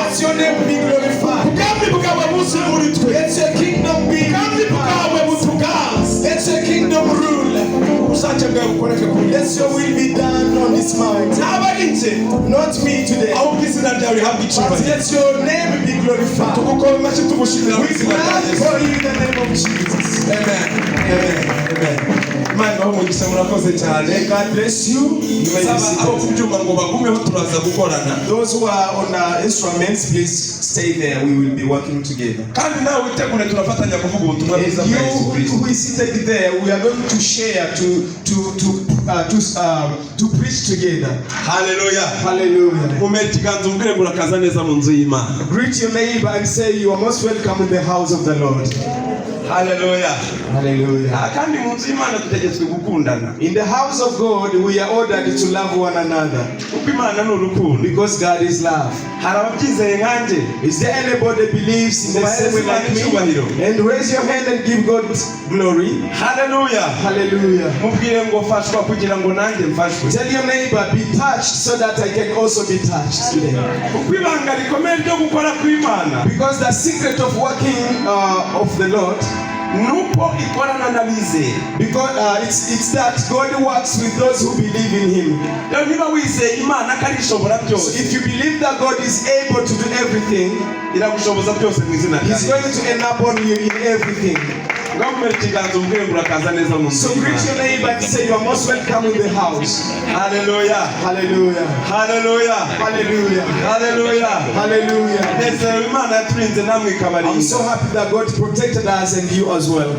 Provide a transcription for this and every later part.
Let your name be glorified. Let your kingdom be glorified. Let your kingdom rule. Let your will be done on this mountain. Not me today. But let your name be glorified. We clap for you in the name of Jesus. Amen. Amen. Amen. God bless you. Those who are on instruments, please stay there. We will be working together. And you who is seated there, we are going to share to preach together. Hallelujah. Hallelujah. Greet your neighbor and say you are most welcome in the house of the Lord. Hallelujah. Hallelujah. In the house of God, we are ordered to love one another. Because God is love. Is there anybody that believes in the same way like me? And raise your hand and give God glory. Hallelujah. Hallelujah. Tell your neighbor, be touched so that I can also be touched today. Because the secret of working of the Lord, because it's that God works with those who believe in Him. So if you believe that God is able to do everything, He's going to enable you in everything. So greet your neighbor and say you are most welcome in the house. Hallelujah. Hallelujah. Hallelujah. Hallelujah. Hallelujah. Hallelujah. I'm so happy that God protected us and you as well.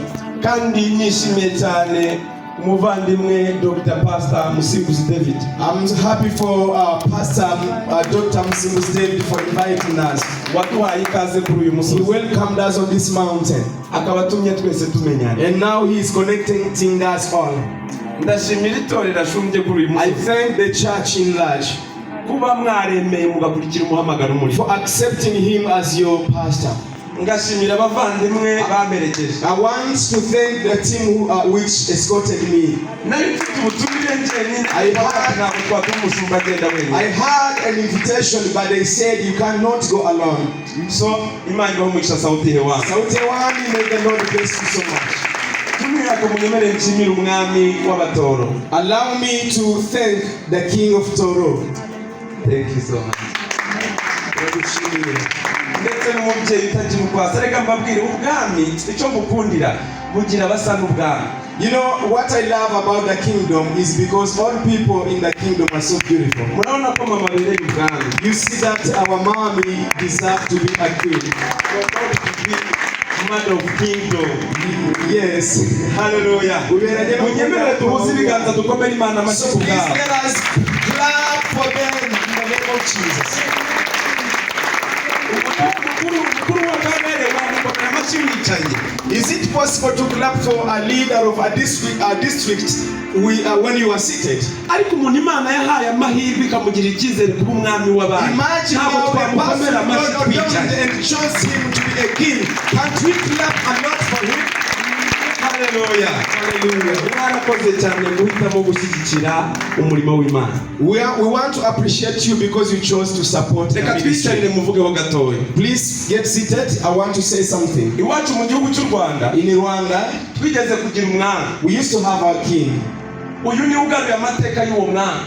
Dr. Pastor Museveni David. I'm happy for Pastor Dr. Museveni David for inviting us. He welcomed us on this mountain. And now he is connecting us all. I thank the church in large for accepting him as your pastor. I want to thank the team which escorted me. I had an invitation, but they said you cannot go alone. So, may the Lord bless you so much. Allow me to thank the King of Toro. Thank you so much. You know what I love about the kingdom is because all people in the kingdom are so beautiful. You see that our mommy deserves to be a queen. Mother of kingdom. Yes. Hallelujah. So please let us clap for them in the name of Jesus. Is it possible to clap for a leader of a district when you are seated? Imagine how the pastor God and chose him to be a king. Can't we clap a lot for him? Hallelujah. Hallelujah. We want to appreciate you because you chose to support the ministry. Please get seated. I want to say something. In Rwanda, we used to have our king.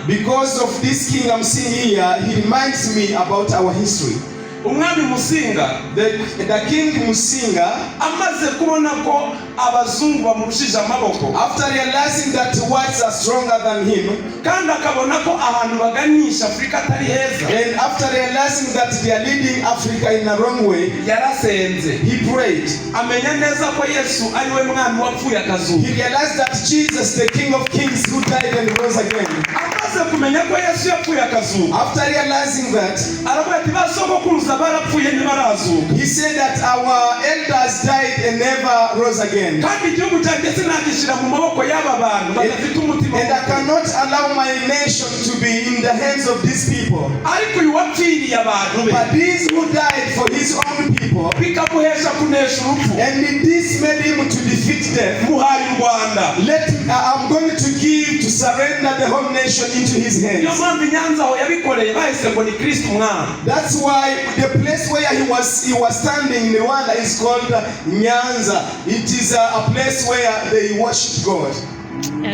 Because of this king I'm seeing here, he reminds me about our history. Umwami Musinga, the king Musinga, amaze kubona ko abazungu bamurushije amaboko, after realizing that whites are stronger than him, kandi akabona ko ahantu baganisha Afrika atari heza, and after realizing that they are leading Africa in a wrong way, yarasenze, he prayed. Amenya neza ko Yesu ari we mwami wapfuye akazuka. He realized that Jesus, the King of Kings who died and rose again. Amaze kumenya ko Yesu yapfuye akazuka, after realizing that, aravuga ati basogokuruza barapfuye ntibarazuka. He said that our elders died and never rose again. Kandi igihugu cyanjye sinagishira mu maboko y'aba bantu badafite umutima. And I cannot allow my nation to be in the hands of these people. Ariko uwapfiriye abantu be, but these who died for his own people, bikamuhesha kunesha urupfu, and this made him to defeat death. Muhari Rwanda, I'm going to give to surrender the whole nation into his hands. Yo mpamvu Nyanza aho yabikoreye bahise ngo ni Christo mwami. That's why the place where he was standing in Rwanda is called Nyanza. It is a place where they worship God.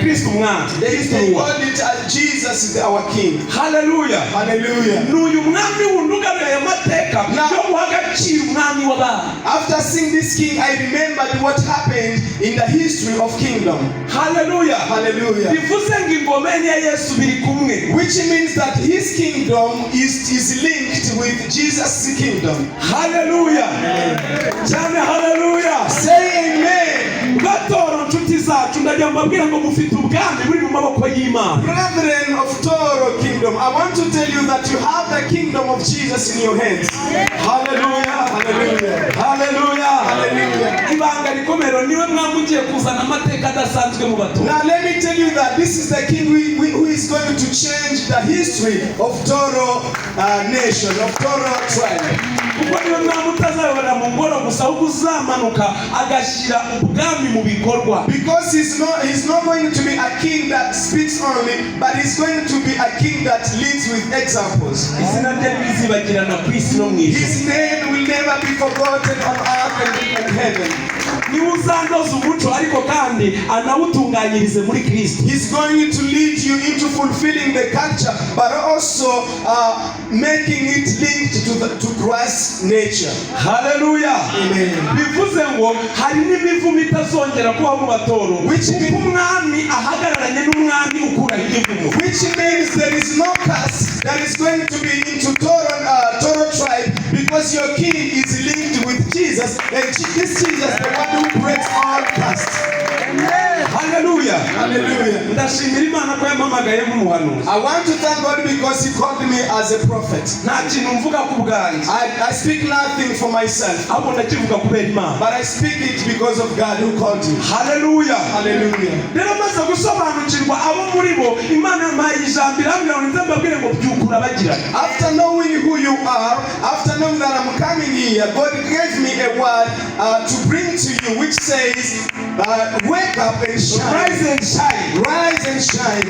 Christo mwami. They called it Jesus is our king. Hallelujah. Hallelujah. N'uyu mwami wundugaruye amateka yo guhagacira umwami w'abantu. After seeing this king, I remembered what happened in the history of kingdom. Hallelujah. Hallelujah. Bivuze ngo ingoma ya Yesu biri kumwe. Which means that his kingdom is linked with Jesus' kingdom. Hallelujah. Cyane hallelujah. Say amen. Batoro nshuti zacu ndagira mbabwira ngo mufite ubwami buri mu maboko y'Imana. Brethren of Toro kingdom, I want to tell you that you have the kingdom of Jesus in your hands. Hallelujah. Hallelujah. Hallelujah. Hallelujah. Ibanga rikomero niwe mwamugiye kuzana amateka adasanzwe mu bato. Now let me tell you that this is the king who is going to change the history of Toro nation, of Toro tribe. Kuko niwe mwamutazabona mu ngoro gusa ukuzamanuka agashira ubwami mu bikorwa. Because he's not going to be a king that speaks only, but he's going to be a king that leads with examples. Izina rye rizibagirana ku isi no mu ijuru. His name will never be forgotten on earth and in heaven. Niwe uzandoza umuco ariko kandi anawutunganyirize muri Kristo. He's going to lead you into fulfilling the culture, but also making it linked to Christ's nature. Hallelujah. Amen. Bivuze ngo hari n'imivumo itazongera kuba mu batoro. Umwami ahagararanye n'umwami ukuraho imivumo. Which means there is no curse that is going to be into Toro tribe, because your king is linked with Jesus, and this Jesus, the one who breaks all curses. Hallelujah. Hallelujah. Ndashimira Imana ko yampamagaye nk'umuhanuzi. I want to thank God because he called me as a prophet. Nta kintu mvuga ku bwanjye. I speak nothing for myself, ahubwo ndakivuga kubera Imana. but I speak it because of God who called you. Hallelujah. Hallelujah. Rero maze gusobanukirwa abo muri bo Imana yampaye ijambo irambwira ngo nze mbabwire ngo byukura bagirana. After knowing who you are, after knowing that I'm coming here, God gave me a word to bring to you, which says, wake up and shine. Rise and shine. Rise and shine.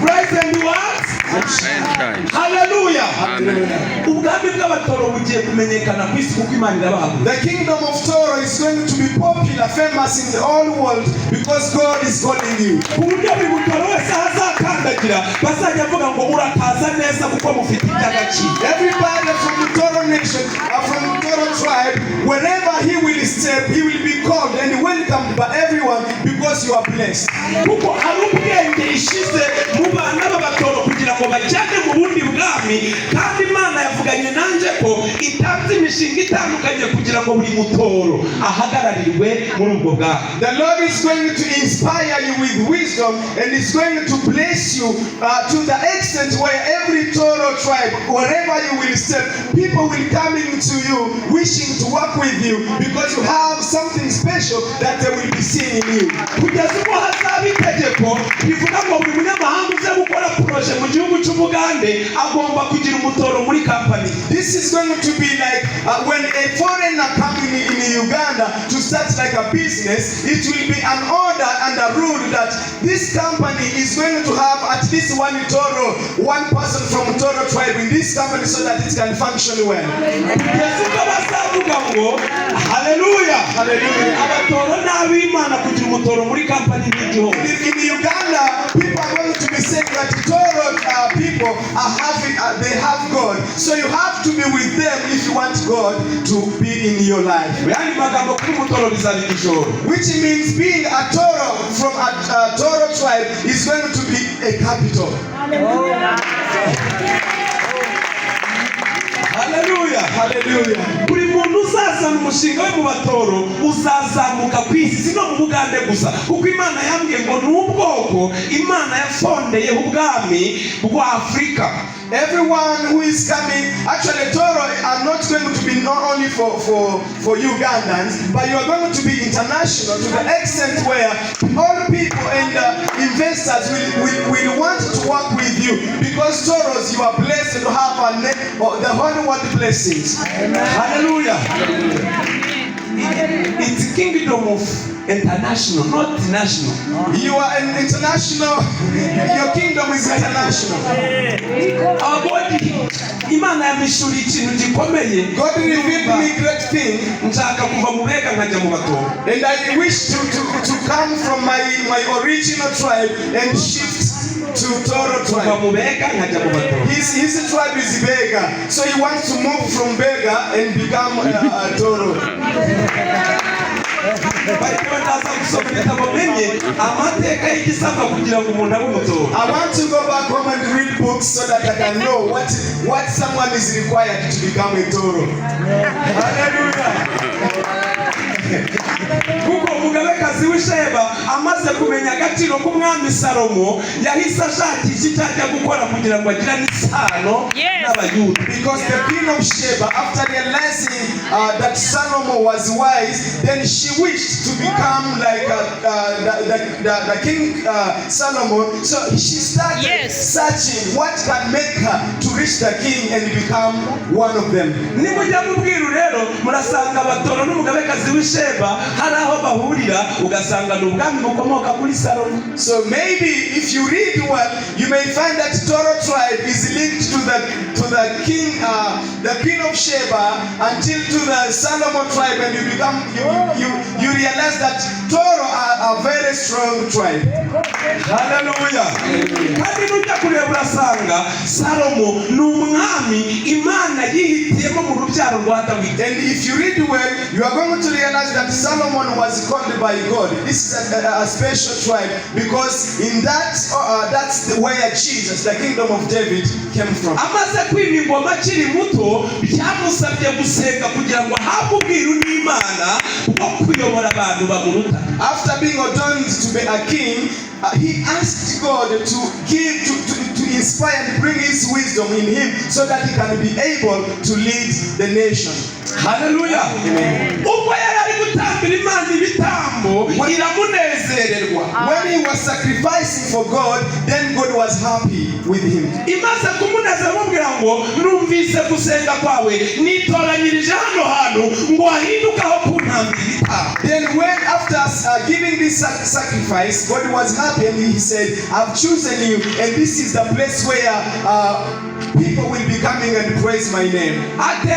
Rise and what? And shine. Hallelujah. Hallelujah. Ubwami bw'abatoro bugiye kumenyekana ku isi kuko Imana irabaha. The kingdom of Toro is going to be popular, famous in the whole world because God is calling you. Ku buryo buri mutoro wese azakandagira bazajya avuga ngo urakaza neza kuko mufite iby'agaciro. Everybody from the Toro nation, from the Toro tribe, wherever he will step, he will be called and welcomed by everyone because you are blessed. Kuko hari ubwenge ishize mu bana b'abatoro kugira ngo bajyane mu bundi bwami, kandi Imana yavuganye nanjye ko itanze imishinga itandukanye kugira ngo buri mutoro ahagararirwe muri ubwo bwabo. The Lord is going to inspire you with wisdom and is going to bless you to the extent where every Toro tribe, wherever you will step, people will come into you wishing to work with you because you have something special that they will be seeing in you. Kugeza ubwo hazaba itegeko rivuga ngo buri munyamahanga uze gukora proje mu gihugu cy'Ubugande agomba kugira umutoro muri company. This is going to be like when a foreigner coming in Uganda to start like a business, it will be an order and a rule that this company is going to have at least one Toro, one person from Toro tribe in this company so that it can function well. Yesu kabasavuga ngo hallelujah, hallelujah. Abatoro n'ab'Imana kugira umutoro muri company n'igihugu. In Uganda, people are going to be saying that Toro people are having, they have God. So you have to be with them if you want God to be in your life. Which means being a Toro from a Toro tribe is going to be a capital. Hallelujah, hallelujah. Buri muntu uzazana umushinga we mu batoro uzazamuka ku isi sino mu Bugande gusa kuko Imana yambwiye ngo n'ubwoko Imana yafondeye ubwami bwa Afrika. Everyone who is coming, actually Toro are not going to be not only for Ugandans, but you are going to be international to the extent where all people and investors will want to work with you because Toros, you are blessed to have the whole world blessings. Amen. Hallelujah. It's kingdom of international, not national. You are an international. Your kingdom is international. Our body, Imana yamishuri ikintu gikomeye. God revealed me great thing. Nshaka kuva mu bega nkajya mu batoro. And I wish to come from my original tribe and shift to Toro tribe. His tribe is Bega, so he wants to move from Bega and become a Toro. I want to go back home and read books so that I can know what someone is required to become a Toro. Hallelujah. Kuko umugabekazi w'Isheba amaze kumenya agaciro k'umwami Salomo yahise ashakisha icyajya gukora kugira ngo agirane isano n'Abayuda. Because the queen of Sheba, after realizing that Solomon was wise, then she wished to become like the king Solomon. So she started searching what can make her to reach the king and become one of them. Nimujya mubwira rero murasanga abatoro n'umugabekazi w'Isheba hari aho bahurira ugasanga n'ubwami bukomoka kuri Salomo. So maybe if you read well, you may find that Toro tribe is linked to the king of Sheba until to the Solomon tribe, and you realize that Toro are a very strong tribe. Hallelujah. Kandi nujya kureba urasanga Salomo n'umwami Imana yihitiyemo mu rubyaro rwa Dawidi. And if you read well, you are going to realize that Solomon was called by God. This is a special tribe because in that's where Jesus, the kingdom of David, came from. Amaze kwima ingoma akiri muto byamusabye gusenga kugira ngo ahabwe ubwiru n'Imana bwo kuyobora abantu bamuruta. After being ordained to be a king, he asked God to give to inspire and bring his wisdom in him so that he can be able to lead the nation. Hallelujah. Amen. When he was sacrificing for God, then God was happy with him. Then when after giving this sacrifice, God was happy and he said, I've chosen you and this is the place where people will be coming and praise my name. And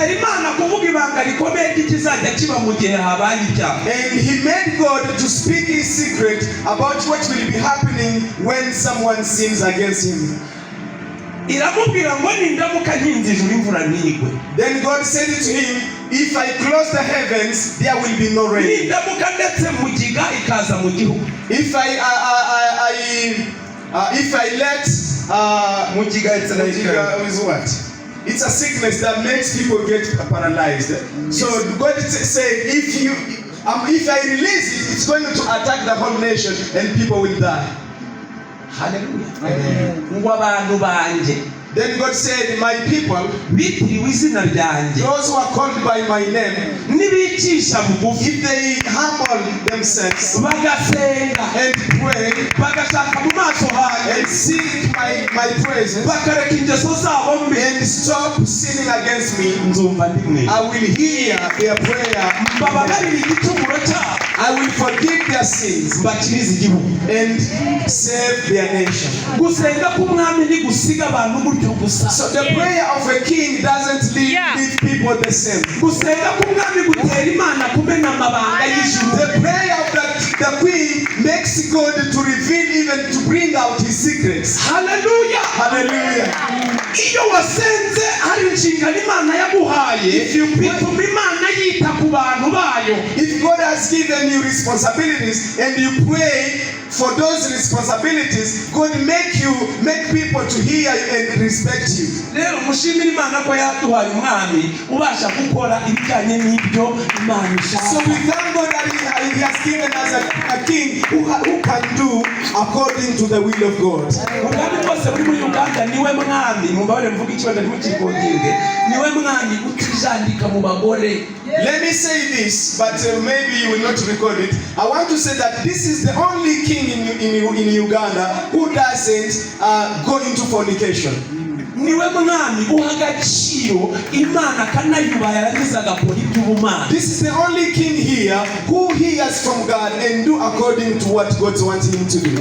he made God to speak his secret about what will be happening when someone sins against him. Then God said to him, if I close the heavens, there will be no rain. If I let mujiga is what? It's a sickness that makes people get paralyzed. So God said, if I release it, it's going to attack the whole nation and people will die. Hallelujah. Then God said, my people, those who are called by my name, if they humble themselves and pray and seek my presence and stop sinning against me, I will hear their prayer. I will forgive their sins and save their nation. So the prayer of a king doesn't leave people the same. The prayer of the queen makes God to reveal, even to bring out his secrets. Hallelujah. Hallelujah. If God has given you responsibilities and you pray for those responsibilities, God make people to hear you and respect you. So we thank God that he has given us a king who can do according to the will of God. Let me say this, but maybe you will not record it. I want to say that this is the only king in Uganda who doesn't go into fornication. This is the only king here who hears from God and do according to what God wants him to do.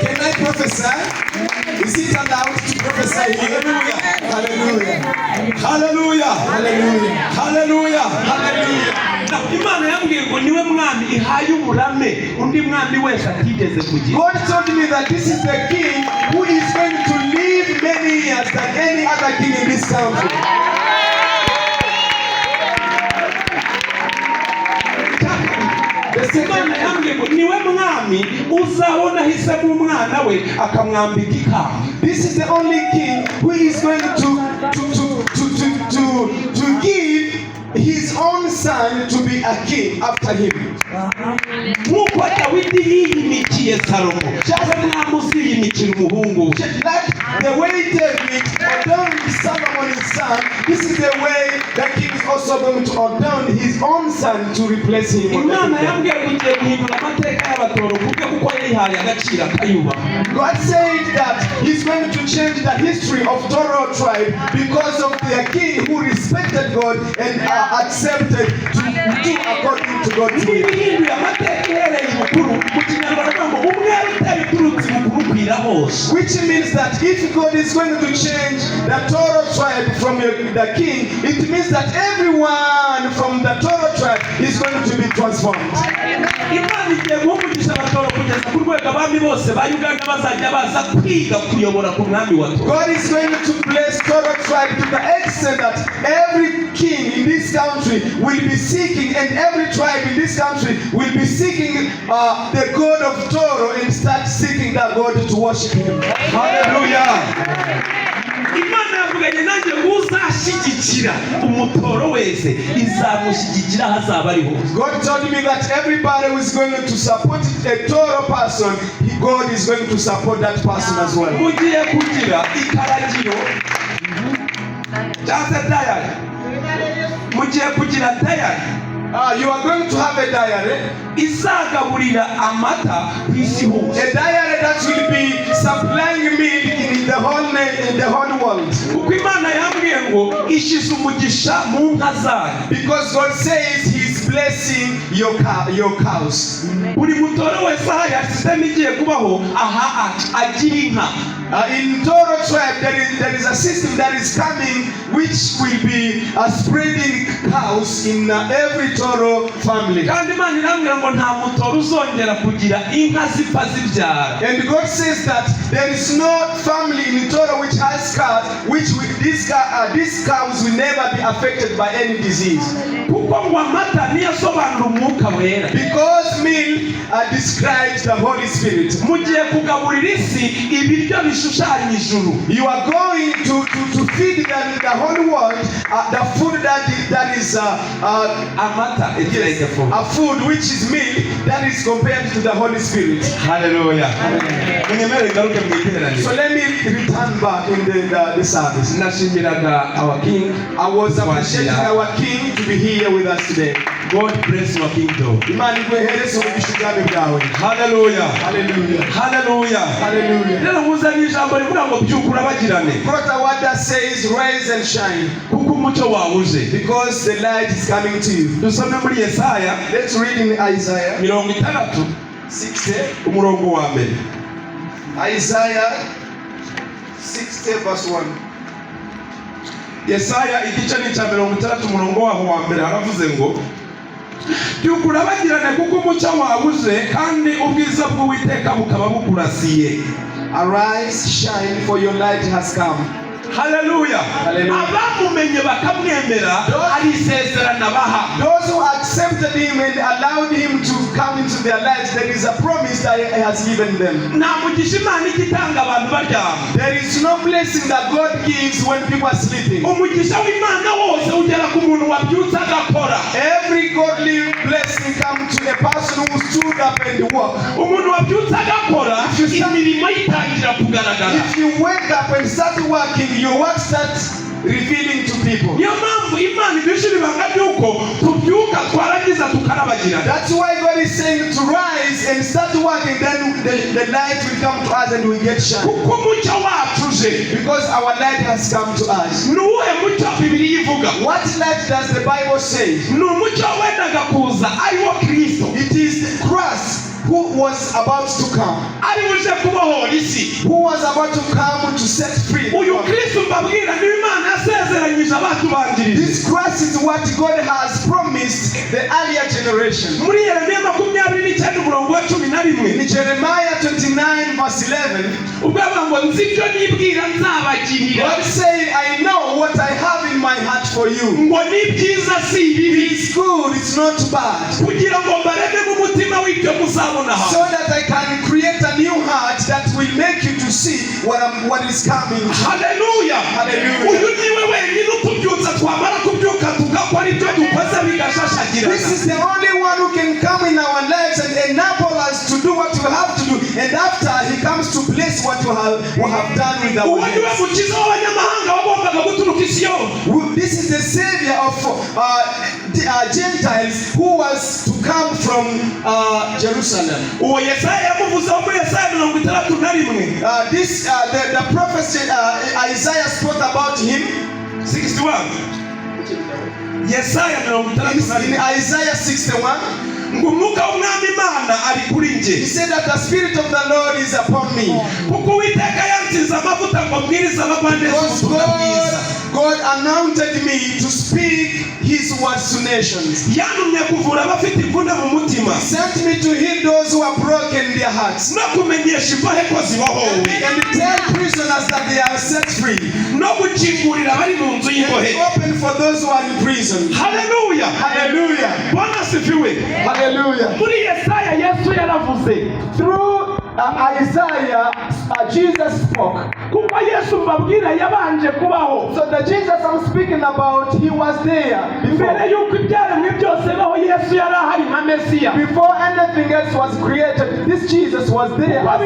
Can I prophesy? Is it allowed to prophesy here? Hallelujah. Hallelujah. Hallelujah. Hallelujah. Hallelujah. God told me that this is the king who is going to live many years than any other king in this country. This is the only king who is going to give his own son to be a king after him. Like the way David ordained Solomon's son, this is the way the king is also going to ordain his own son to replace him. God said that he's going to change the history of Toro tribe because of their king who respected God and accepted to do according to God's will. Which means that if God is going to change the Toro tribe from the king, it means that everyone from the Toro tribe is going to be transformed. God is going to bless Toro tribe to the extent that every king in this country will be seeking, and every tribe in this country will be seeking the God of Toro and start seeking that God to worship him. Hallelujah. God told me that everybody who is going to support a Toro person, God is going to support that person as well. You are going to have a diary. A diary that will be supplying milk in the whole world. Because God says He's blessing your cows. In Toro tribe, there is a system that is coming which will be spreading cows in every Toro family. And God says that there is no family in Toro which has cows, these cows will never be affected by any disease. kuko ngo amata niyo asobanura umwuka wera. Because milk describes the Holy Spirit. Mugiye kugaburira isi ibiryo bishushanya ijuru. You are going to feed the whole world the food that is amata, a food which is milk that is compared to the Holy Spirit. Hallelujah. So let me return back in the service. Our King. I was appreciating our King to be here with us today. God bless your kingdom. Hallelujah. Hallelujah. Hallelujah. Hallelujah. Hallelujah. Brought a word that says rise and shine, because the light is coming to you. Let's read in Isaiah 60. Isaiah 60 verse 1. Yesaya igice ni cya 60 umurongo waho wa mbere haravuze ngo byukurabagirane kuko umucyo wabuze kandi ubwiza bw'Uwiteka bukaba bukurasiye. Arise, shine, for your light has come. Hallelujah. Abamumenye bakamwemera ari isezerano abaha. Those who accepted him and allowed him to come into their lives, there is a promise that he has given them. Nta mugisha Imana igitanga abantu baryama. There is no blessing that God gives when people are sleeping. Umugisha w'Imana wose ugera ku muntu wabyutse agakora. Every godly blessing comes to a person who stood up and walked. Umuntu wabyutse agakora imirimo yitangira kugaragara. If you wake up and start working, your work starts revealing to people. That's why God is saying to rise and start working, then the light will come to us and we get shine. Because our light has come to us. What light does the Bible say? It is Christ who was about to come. Who was about to come to set free. This Christ is what God has promised the earlier generation. In Jeremiah 29 verse 11, God said, I know what I have in my heart for you. It's good, it's not bad. So that I can create a new heart that will make you to see what is coming. Hallelujah. Hallelujah. This is the only one who can come in our lives and enable us to do what we have to do. And after he comes to bless what we have done with our lives. This is the Savior of Gentiles who was to come from Jerusalem. The prophet Isaiah spoke about him. 61. In Isaiah 61. He said that the Spirit of the Lord is upon me. Because God anointed me to speak His words to nations. He sent me to heal those who are broken in their hearts. And tell prisoners that they are set free. And open for those who are in prison. Hallelujah. Hallelujah. Hallelujah. Through Isaiah, Jesus spoke. So the Jesus I'm speaking about, he was there before anything else was created. This Jesus was there. Because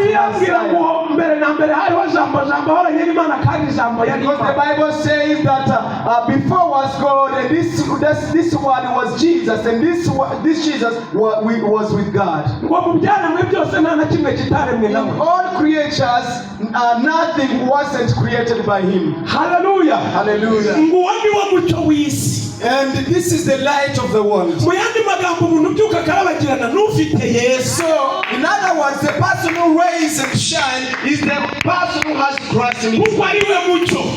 the Bible says that before was God, and this one was Jesus, and this Jesus was with God. In all creatures, nothing wasn't created by him. Hallelujah. Hallelujah. And this is the light of the world. So, in other words, the person who raise and shine is the person who has Christ in him.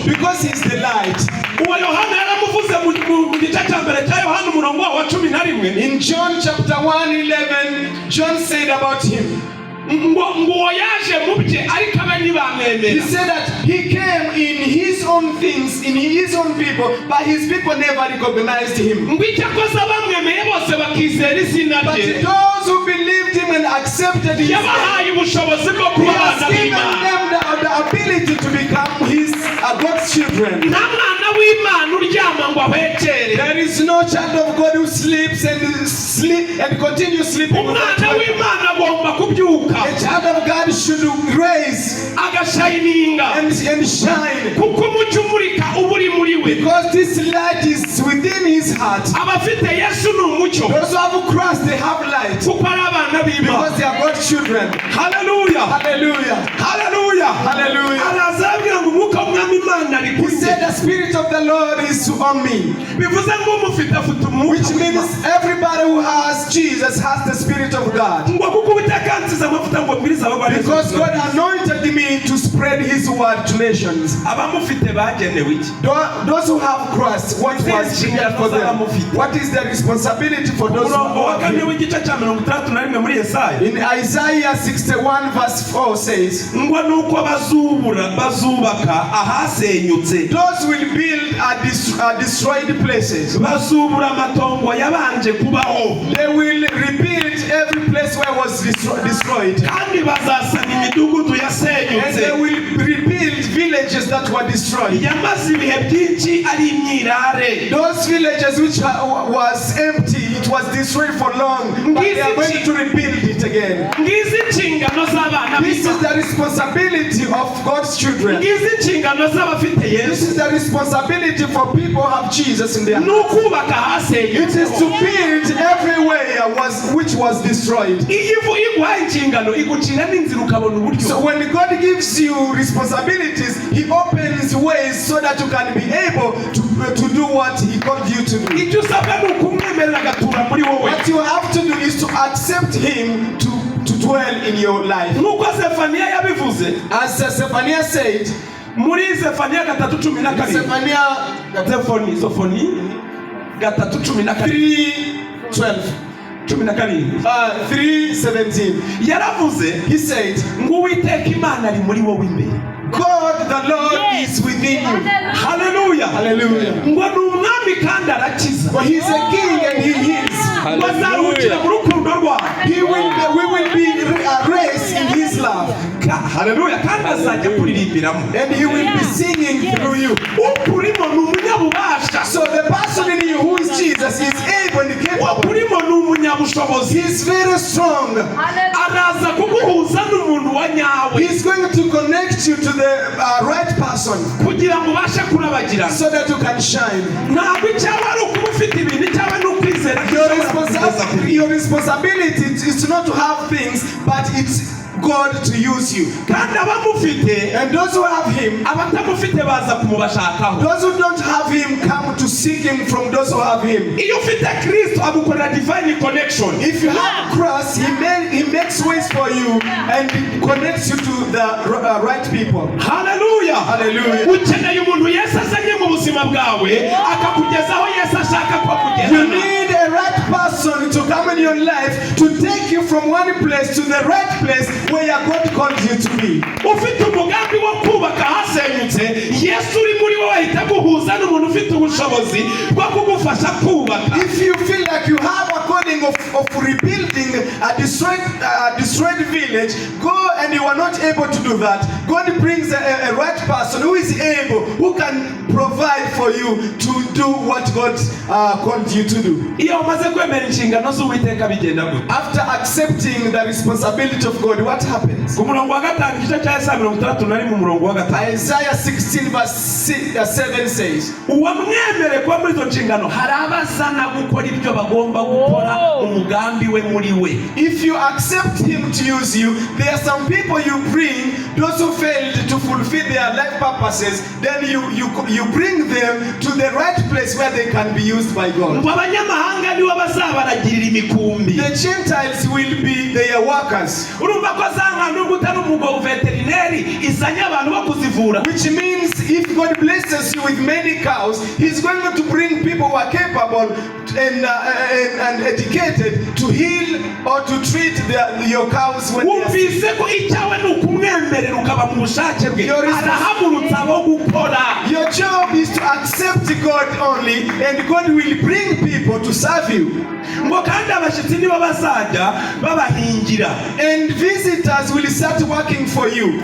Because he's the light. In John chapter 1:11, John said about him. He said that he came in his own own things in his own people, but his people never recognized him. But those who believed him and accepted him, he has given them the ability to become his God's children. There is no child of God who sleeps and continues sleeping. A child of God should raise and shine, because this light is within his heart. Those who have Christ, they have light, because they are God's children. Hallelujah, hallelujah, hallelujah, hallelujah. He said the Spirit of the Lord is on me, which means everybody who has Jesus has the Spirit of God, because God anointed me to spread his word to nations. Those who have Christ, what was prepared for them? What is the responsibility for those who have him? In Isaiah 61 verse 4 says, those will build destroyed places. They will rebuild every place where it was destroyed. And they will rebuild villages that were destroyed. Those villages which was empty, it was destroyed for long, but they are going to rebuild it again. This is the responsibility of God's children. This is the responsibility for people who have Jesus in their hearts. It is to build everywhere which was destroyed. So when God gives you responsibilities, he opens ways so that you can be able to do what he called you to do. What you have to do is to accept him to dwell in your life. As Zephaniah said, Zephaniah 3:17. He said, God the Lord is within you. Hallelujah. Hallelujah. For he is a king and he heals. We will be raised in his love. Hallelujah. And he will be singing through you. So the person in you who is Jesus is able and capable. He is very strong. He is going to connect you to the right person, so that you can shine. Your responsibility is not to have things, but it's God to use you. And those who have him, those who don't have him come to seek him from those who have him. If you have Christ, he makes ways for you and connects you to the right people. Hallelujah. Hallelujah. You need a right person to come in your life to take you from one place to the right place where God called you to be. If you feel like you have a calling of rebuilding a destroyed village, go and you are not able to do that. God brings a right person who is able, who can provide for you to do what God called you to do. After accepting the responsibility of God, what happens? Isaiah 16 verse 7 says, if you accept him to use you, there are some people you bring, those who failed to fulfill their life purposes, then you bring them to the right place where they can be used by God. The Gentiles will be their workers, which means if God blesses you with many cows, he's going to bring people who are capable and educated to heal or to treat your cows when they are sick. Your job is to accept God only, and God will bring people to serve you. And visitors will start working for you.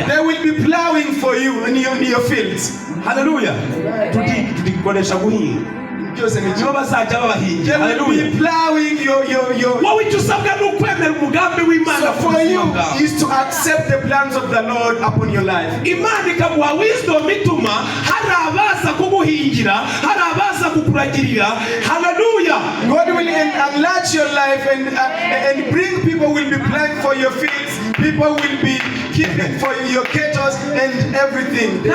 They will be plowing for you in your fields. Hallelujah. They will be plowing your. So for you is to accept the plans of the Lord upon your life. Hallelujah. God will enlarge your life and bring people will be planting for your fields. People will be keeping for your cattle and everything. Those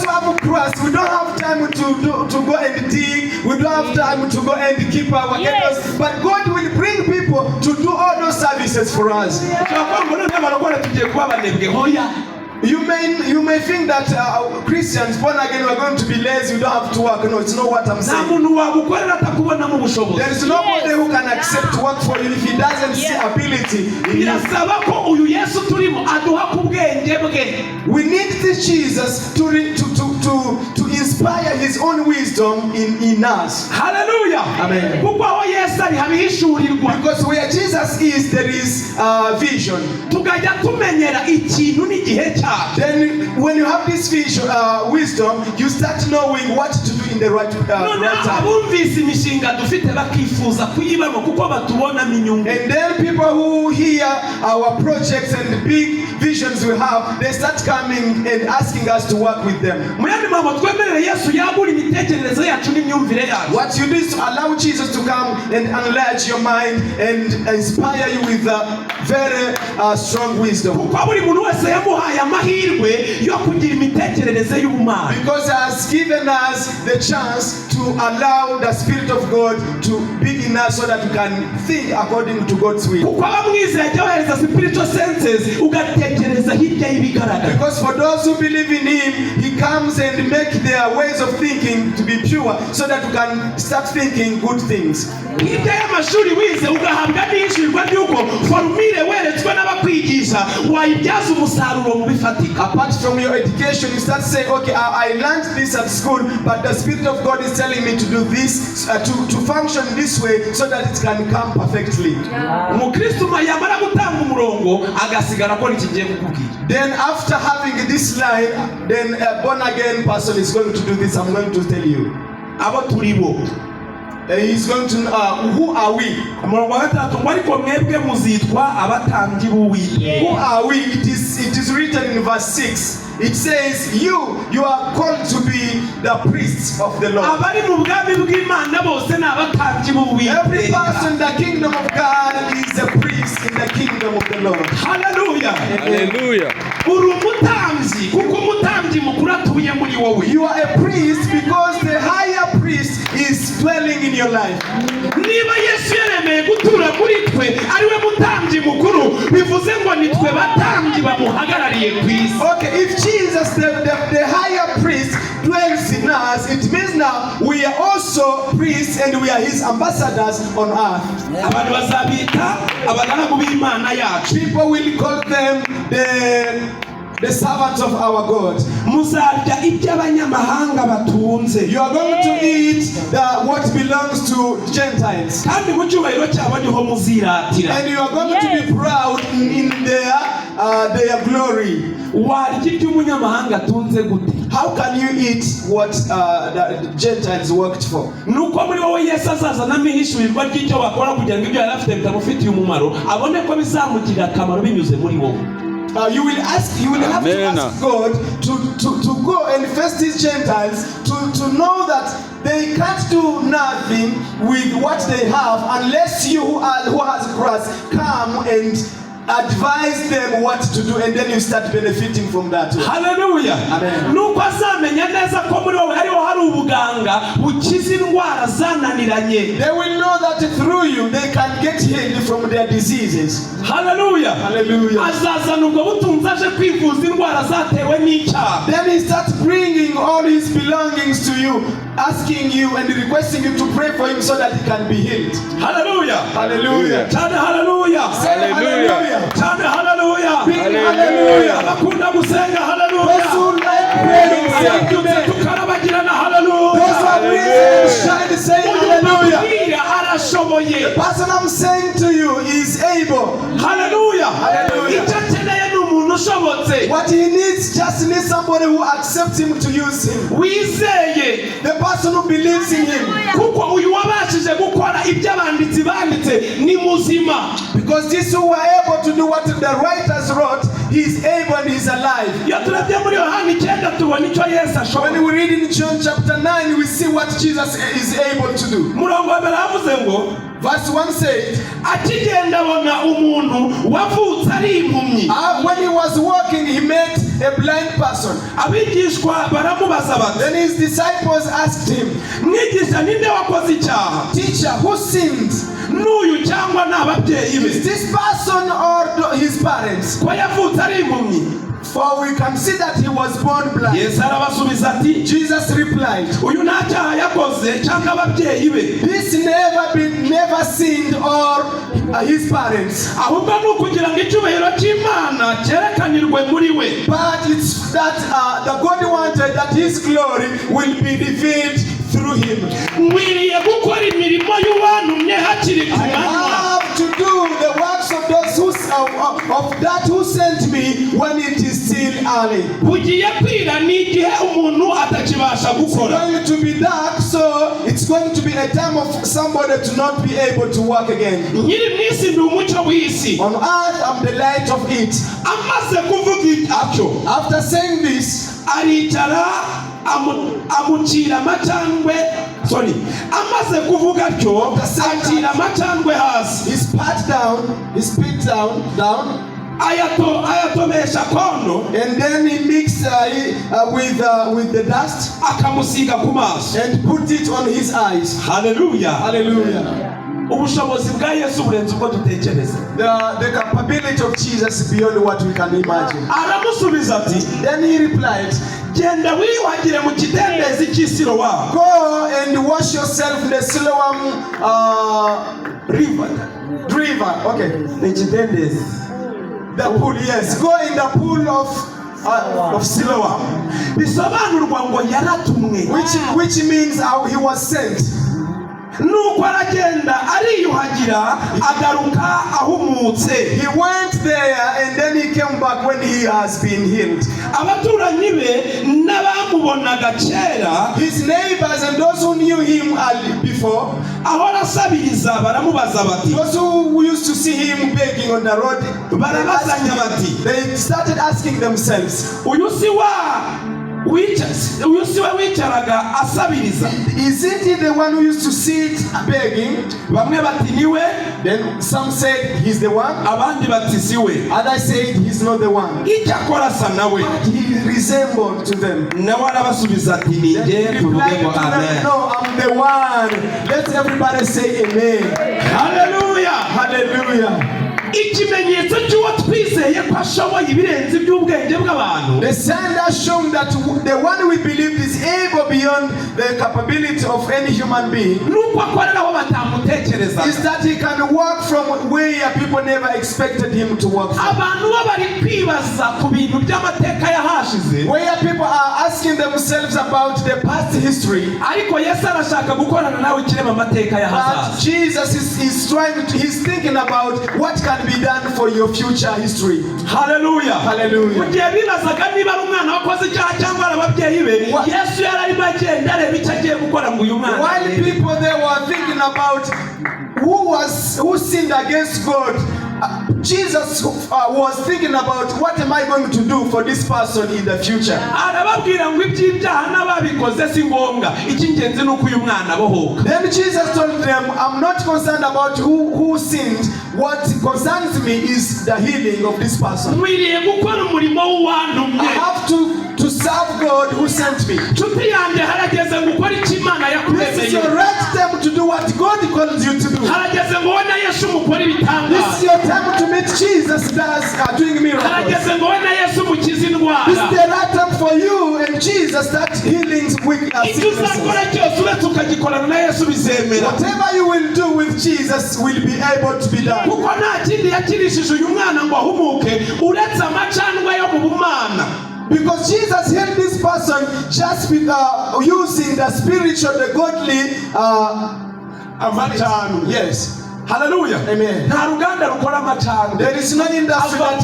who have Christ, we don't have time to go and dig. We don't have time to go and keep our cattle. But God will bring people to do all those services for us. You may think that Christians born again are going to be lazy. You don't have to work. No, it's not what I'm saying. There is nobody who can accept to work for you if he doesn't see ability. We need this Jesus to inspire his own wisdom in us. Hallelujah. Amen. Because where Jesus is, there is vision. Then when you have this vision, wisdom, you start knowing what to do in the right time. And then people who hear our projects and the big visions we have, they start coming and asking us to work with them. What you do is to allow Jesus to come and enlarge your mind and inspire you with very strong wisdom. Because he has given us the chance to allow the Spirit of God to be in us so that we can think according to God's will. Because for those who believe in him, he comes and makes their ways of thinking to be pure so that we can start thinking good things. Apart from your education, you start saying, okay, I learned this at school, but the Spirit of God is telling me to do this, to function this way so that it can come perfectly. Then after having this line, then a born again person is going to do this. I'm going to tell you. He's going to who are we? Who are we? It is written in verse 6. It says, you are called to be the priests of the Lord. Every person in the kingdom of God is a priest in the kingdom of the Lord. Hallelujah. Hallelujah. You are a priest because the higher priest is dwelling in your life. Okay, if Jesus, the higher priest, dwells in us, it means now we are also priests and we are his ambassadors on earth. People will call them the servants of our God. You are going to eat what belongs to Gentiles. And you are going to be proud in their glory. How can you eat what the Gentiles worked for? You will have to ask God to go and face these Gentiles to know that they can't do nothing with what they have unless you who has Christ come and advise them what to do, and then you start benefiting from that. Hallelujah. Amen. They will know that through you they can get healed from their diseases. Hallelujah. Hallelujah. Then he starts bringing all his belongings asking you and requesting you to pray for him so that he can be healed. Hallelujah. Hallelujah. Hallelujah. Say hallelujah. Hallelujah. Big hallelujah. Abakunda gusenga hallelujah. Those who like praying, say amen. Tukarabagirana hallelujah. Those who are praising, shine, say hallelujah. Arashoboye. The person I'm saying to you is able. Hallelujah. Hallelujah. Icyakeneye ni umuntu ushobotse. What he needs, just needs somebody who accepts him to use him. Wizeye. The person who believes in him. Kuko uyu wabashije gukora ibyo abanditsi banditse ni muzima. Because these who were able to do what the writers wrote, he is able and he is alive. Iyo turebye muri Yohana 9 tubona icyo Yesu ashoboye. When we read in John chapter 9, we see what Jesus is able to do. Murongo wa mbere havuze ngo Verse 1 said, akigenda abona umuntu wavutse ari impumyi. when he was walking, he met a blind person. Abigishwa baramubaza bati, Then his disciples asked him, mwigisha ninde wakoze icyaha? Teacher, who sinned? N'uyu cyangwa ni ababyeyi be? Is this person or his parents? Ko yavutse ari impumyi. For we can see that he was born blind. Yesu arabasubiza ati, Jesus replied, uyu nta cyaha yakoze cyangwa ababyeyi be. this never sinned or his parents. Ahubwo ni ukugira ngo icyubahiro cy'Imana cyerekanirwe muri we. But it's that the God wanted that his glory will be revealed through him. Nkwiriye gukora imirimo y'uwantumye hakiri ku I manywa. have to do the works of those of that who sent me when it is still early. Bugiye kwira ni igihe umuntu atakibasha It's gukora. going to be dark, so it's going to be a time of somebody to not be able to work again. Nyiri mu isi ndi umucyo w'isi. On earth, I'm the light of it. Amaze kuvuga atyo, After saying this, aricara amucira amacandwe. Amaze kuvuga atyo, acira amacandwe hasi. he spit down, ayatomesha kono, and then he mixed with the dust akamusiga ku maso. and put it on his eyes. Hallelujah. Hallelujah. Ubushobozi bwa Yesu burenze uko dutekereza. The capability of Jesus is beyond what we can imagine. Aramusubiza ati, Then he replied, genda wiyuhagire mu kidendezi cy'Isilowamu. go and wash yourself in the Siloam river. Okay. Ni kidendezi. The pool, yes. Go in the pool of Siloam, Bisobanurwa ngo yaratumwe. which means he was sent. Nuko aragenda ariyuhagira agaruka ahumutse. He went there and then he came back when he has been healed. Abaturanyi be n'abamubonaga kera, His neighbors and those who knew him before, ahora asabiriza baramubaza bati, those who used to see him begging on the road, barabazanya bati, they started asking themselves, uyu si we wicaraga asabiriza? isn't he the one who used to sit begging? Bamwe bati niwe, Then some said he's the one, abandi bati si we. others said he's not the one. Icyakora asa nawe. But he resembled to them. Nawe arabasubiza ati ni Then njye, he tuvuge replied ngo to them, amen. no, I'm the one. Let everybody say amen. Hallelujah. Hallelujah. Ikimenyetso cy'uwo twizeye ko ashoboye ibirenze iby'ubwenge bw'abantu. The sign that shown that the one we believed is able beyond the capability of any human being Nuko akorera aho batamutekereza. is that he can work from where people never expected him to work from. Abantu bo bari kwibaza ku bintu by'amateka yahashize. Where people are asking themselves about the past history, Ariko Yesu arashaka gukorana nawe ikirema amateka but y'ahazaza. Jesus he's thinking about what can be done for your future history. Hallelujah. Hallelujah. Mu gihe bibazaga niba ari umwana wakoze icyaha cyangwa ari ababyeyi be, Yesu yari arimo agenda areba icyo agiye gukora ngo uyu mwana. While people they were thinking about who sinned against God, Jesus was thinking about what am I going to do for this person in the future. Arababwira ngo iby'ibyaha n'ababikoze si ngombwa, icy'ingenzi ni uko uyu mwana abohoka. Then Jesus told them, I'm not concerned about who sinned. What concerns me is the healing of this person. Nkwiriye gukora umurimo w'uwantumye. I have to serve God who sent me. Nshuti yanjye, harageze gukora icyo Imana This is yakuremeye. your right time to do what God calls you to do. Harageze ngo wowe na Yesu mukore This is ibitangaza. your time to meet Jesus doing miracles. Harageze ngo wowe na Yesu mukize indwara. This is the right time for for you and Jesus that healing sicknesses. Whatever you will do with Jesus will be able to be done. Because Jesus healed this person just with using the spiritual, the godly yes. Hallelujah. Amen. There is no industry that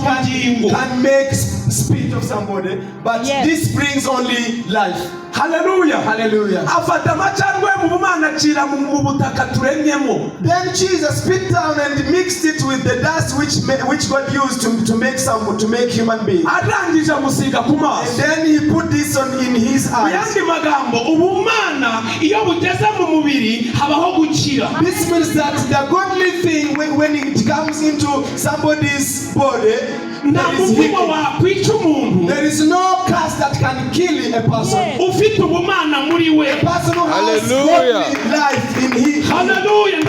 can make speed of somebody, but yes, this brings only life. Hallelujah. Hallelujah. Then Jesus spit down and mixed it with the dust which God used to make human beings. And then he put this on in his eyes. This means that the godly thing when it comes into somebody's body, there is no curse that can kill a person. A person who has godly life in him. Hallelujah.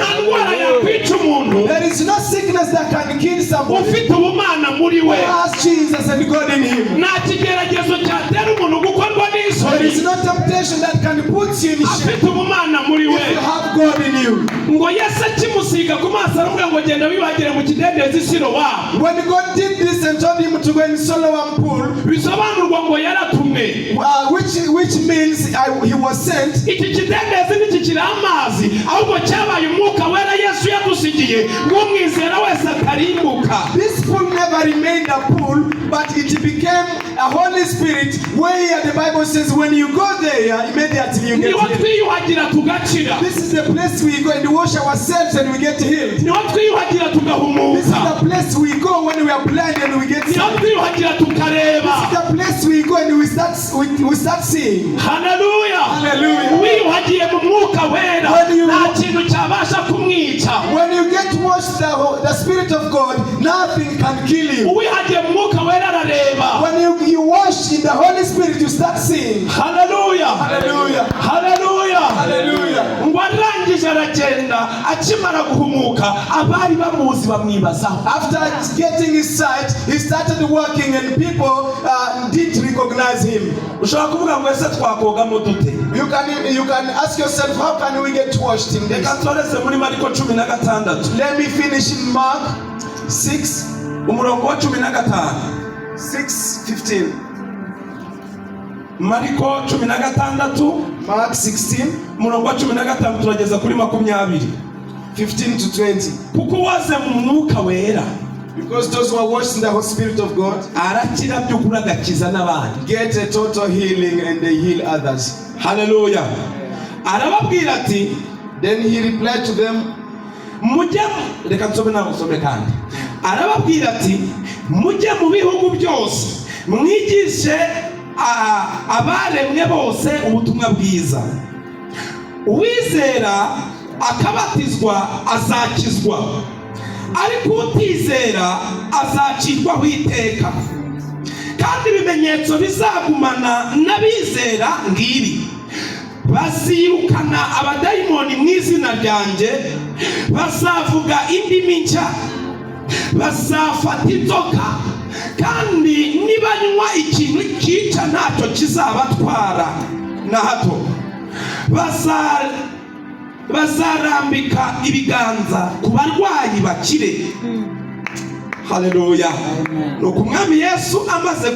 There is no sickness that can kill somebody who has Jesus and God in him. There is no temptation that can put you in shame if you have God in you. When God did this and told him to go in Solomon pool, which means he was sent. This pool never remained a pool, but it became a Holy Spirit where the Bible says when you go there, immediately you get healed. This is the place we go and wash ourselves and we get healed. This is the place we go when we are blind and we get healed. This is the place we go and we start seeing. Hallelujah. Hallelujah. When you get washed, the Spirit of God, nothing can kill you. When you wash in the Holy Spirit, you start seeing. Hallelujah. Hallelujah. Hallelujah. Hallelujah. After getting his sight, he started working and people didn't recognize him. You can ask yourself, how can we get washed in this? Let me finish in Mark 6:15. Mark 16 15 to 20. Because those who are washed in the Spirit of God get a total healing and they heal others. Hallelujah. Then he replied to them, mujye mu bihugu byose mwigishe abaremwe bose ubutumwa bwiza, uwizera akabatizwa azakizwa, ariko utizera azacirwaho iteka. Kandi ibimenyetso bizagumana n'abizera ngibi: bazirukana abadayimoni mu izina ryanjye, bazavuga indimi nshya, bazafata inzoka, kandi nibanywa ikintu cyica ntacyo kizabatwara na hato, bazarambika ibiganza ku barwayi bakire. Haleluya. Nuko umwami Yesu amaze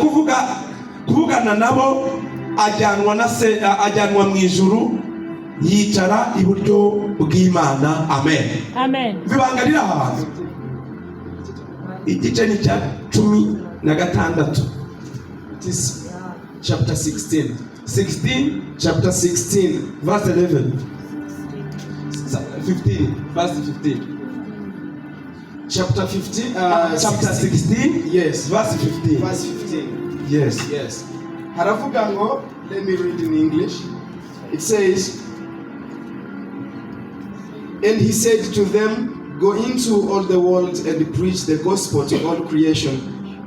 kuvugana nabo, ajyanwa mu ijuru, yicara iburyo bw'Imana. Amen. Amen. Bibangarira abantu igice ni cya 16. This chapter 16. Chapter 16 verse 11. 15 verse 15. Chapter 15 chapter 16, yes, verse 15. Verse 15. Yes. Yes. Haravugango, let me read in English. It says, and he said to them, go into all the world and preach the gospel to all creation.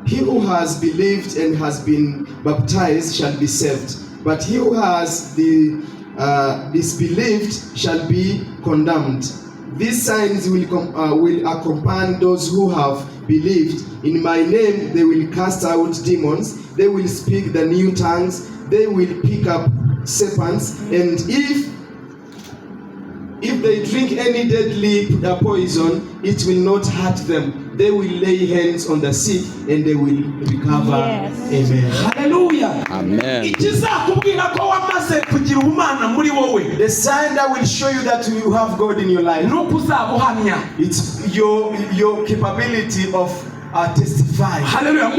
He who has believed and has been baptized shall be saved, but he who has disbelieved shall be condemned. These signs will accompany those who have believed. In my name they will cast out demons. they will speak the new tongues, they will pick up serpents, and if they drink any deadly poison, it will not hurt them. They will lay hands on the sick and they will recover. Yes. Amen. Hallelujah. Amen. The sign that will show you that you have God in your life, it's your capability of testifying. Hallelujah.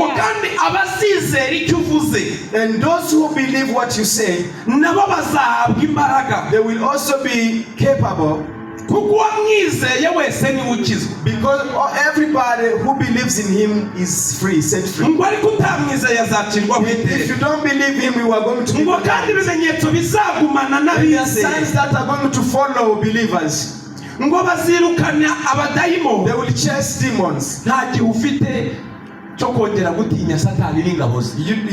And those who believe what you say, they will also be capable, because everybody who believes in him is free, set free. If you don't believe him, you are going to be condemned. There are signs that are going to follow believers. They will chase demons. You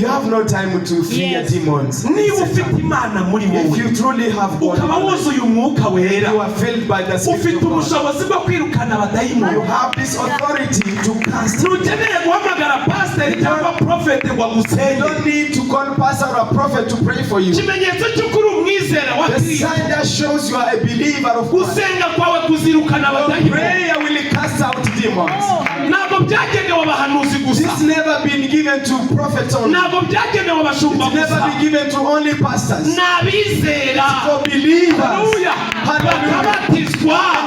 have no time to fear demons. If you truly have God, you are filled by the Spirit of God. You have this authority to cast. You don't need to call pastor or a prophet to pray for you. The sign that shows you are a believer of God. Your prayer will cast out demons. This never been given to prophets only. It's never been given to only pastors. It's for believers. Hallelujah. And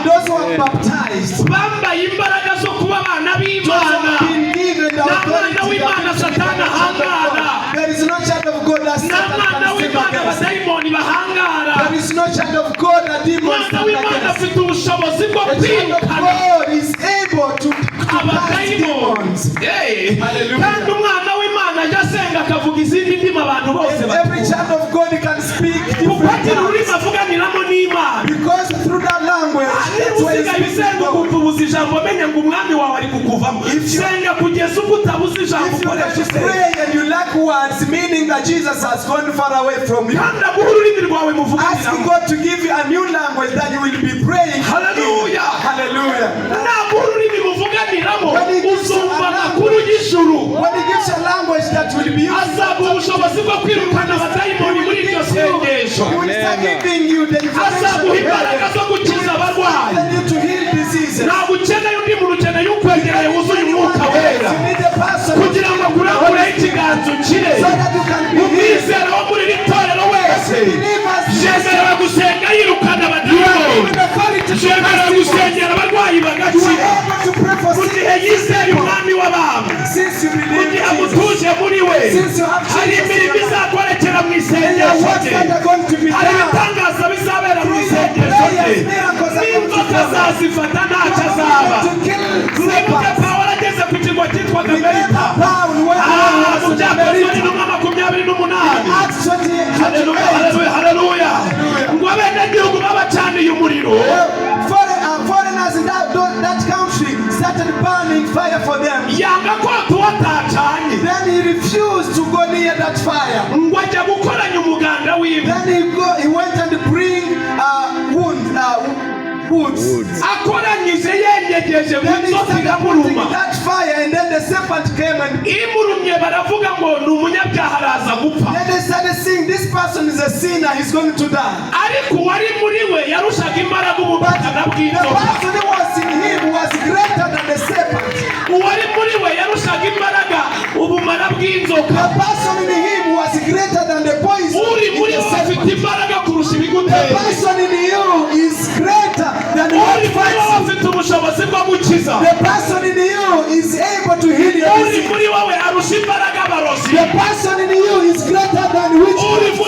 those who are baptized, those who have been given the authority. There is no child of God that Satan can save against. There is no child of God that demons stand against. The child of God is able to cast demons. Hallelujah. Every child of God can speak different tongues. Because through that language, that's why it's speaking God. If you pray and you lack words, meaning that Jesus has gone far away from you, ask God to give you a new language that you will be praying. Hallelujah. Hallelujah. When he gives you a language that will be used, he will start giving you the information to heal diseases. You need a person so that you can be healed. Since you believe in Jesus, since you have Jesus, and your works that are going to be done, miracles are going to kill foreigners in that country started burning fire for them. Then he refused to go near that fire. Then he went and bring woods. Then he started putting that fire, and then the serpent came and then they started saying, this person is a sinner, he's going to die. But the person who was in him was greater than the serpent. The person in him was greater than the poison in the serpent. The person in you is greater than the poison. The person in you is able to heal your disease. The person in you is greater than witchcraft.